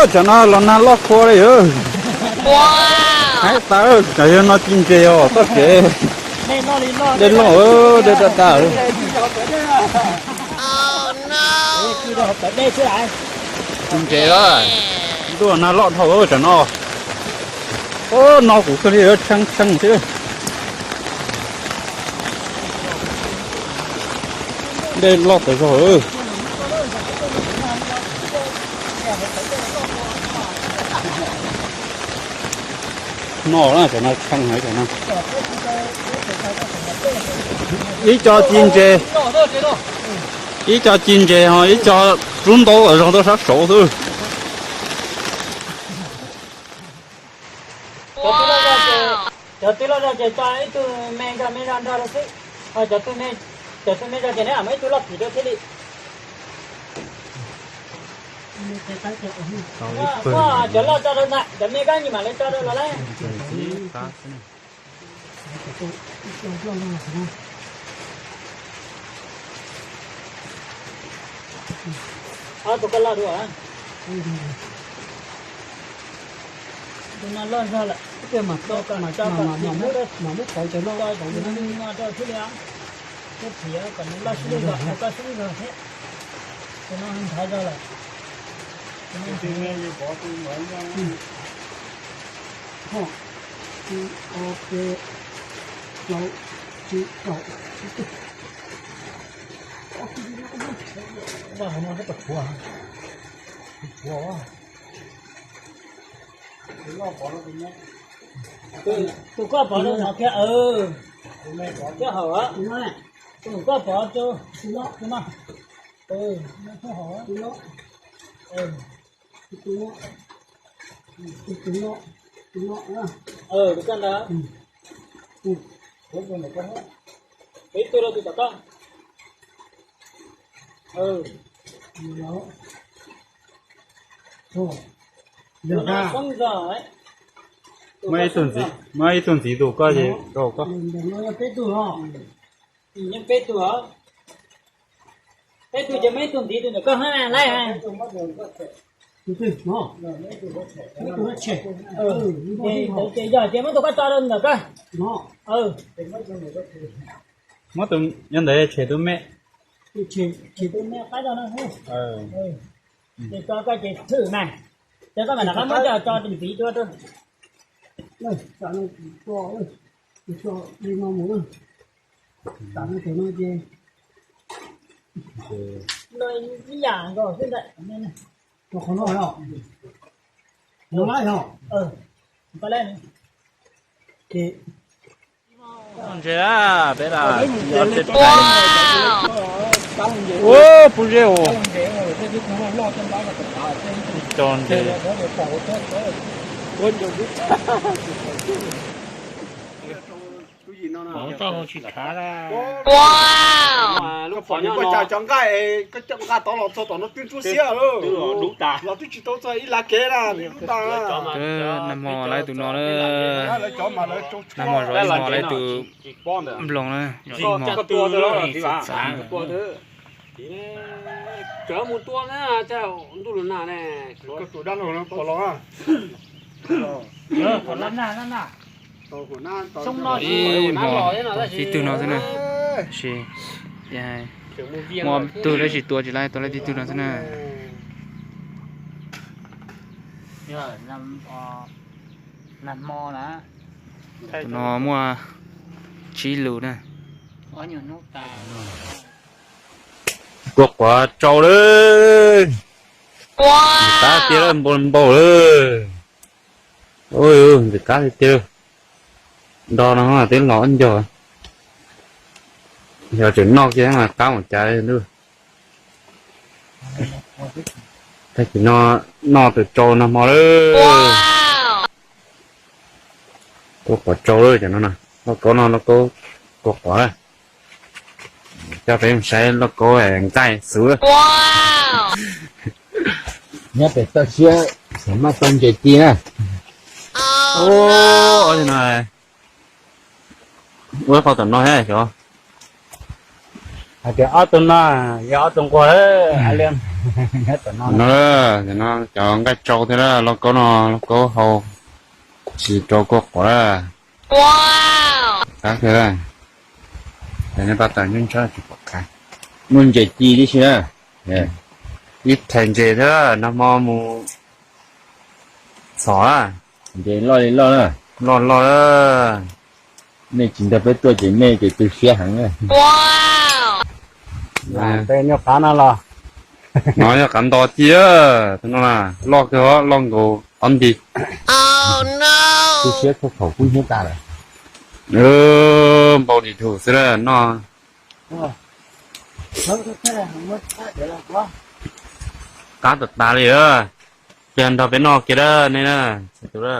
Tsam no los nag loj kua li. Haib tas, tsam yog no ci ntses os txoj kev. Dej loj, dej daj daj. Ci ntses a, ntuj nag loj dhau tsam no. Ub, no kuv kawg li, tshee tshee thiab. Dej loj tas zog. No na, cov no tshee heev cov no. Ib co ci ntses, ib co ci ntses ho ib co rub ntaub zog tuaj sab saud xwb. Cov twb loj zog ces tso ib tug me zog me zog nrog rau xwb, ho cov twb me zog ces neb muab ib tug loj phim rau thiaj li. Muab cov loj tso rau ntawd, cov me kab nyis mam li tso rau los lawm. Ob tug koj loj dua. Tus no loj zog lawm, mam muab pauv cov no rau thiaj li. Muab phim kom nws loj sib zog, koj sib zog thiab. Tus no nthav zog lawm. Tus koj pov rau no thiab, thiab hauv, tus koj pov rau no. Tus no, tus no, tus no. Tus koj ntawd. Ib tug rau tus tom koj. Tus no xoob zog. Muab ib tug ntxiv tus koj ces rau koj. Peb tug os. Peb tug ces muab ib tug ntxiv tus ntawm koj hab lawm. Ces yog ces muab tus koj tso rau ntawm koj. Muab tus nyob ntawd tshem tus me. Tshem tus me qaib rau no. Ces tso koj ces thwm mas. Ces koj mam rov qab muab coj tso tus ntxiv dua rau. Ib yam nkaus xwb ntag. Rau qhov no, no lawm yog. Ntses a, peb los tib tais. Ua pub zeb os. Tso ntses. Tsis khav. Koj pom nws ua cas cov nqaij, koj cov nqaij tod los txog tom no twb ntsuab xiab lawm. Los twb tsis tau txog ib lab kev na, twb dub tas. Nag hmo lawv tus no, nag hmo zov ib hmo lawv tus nploos na, zov ib hmo. Koj tus dab laug no pom los. Ib hmo tib tug no xwb na. Sis muaj tug dab tsi tua tsis laib, tua laib tib tug no xwb na. Tus no muaj tsib lus na. Kua quav tsau lawm. Ntxim qab tiag lawm, npau npau lawm. Ntxim qab tiag tiag. Nto no twb los ib ncog. Yog tseem noj kiag mas qab mus cas ntuj. Tag kis no noj tus tsau nag hmo lawm. Kua quav tsau lawm cov no, lauj kaub no lauj kaub kua quav. Coj peb mus saib lauj kaub nqaij xuv. Nyob pem toj siab xav maj tau ntses ci na. Ua li no, ua qhov tom no thiab xyov. Hais tias ob tug no yog ob tug nquag. No, no cov nqaij tsau thiab lauj, lauj kaub no, lauj kaub hau, tsis rau kuj quav lawm. Qab thiab, nej pab tau ntsab tsis pom qab. Muaj ntses ci tib si na. Ib txhais ntses thiab, nag hmo mus txhom na. Ntses loj li loj na. Loj loj. Nej tsis nrog peb tuaj ces nej ces tu siab heev na. Tej nyuag qav no los, no yog qav nto ci, tus no loj kawg, loj nkaus ob nti. Tu siab khaub khaum kub hnyiab tas lawm. Npau li dhau xwb na no. Qab tas tas li. Ces nrog peb noj kiag na nej na, txiv tub na.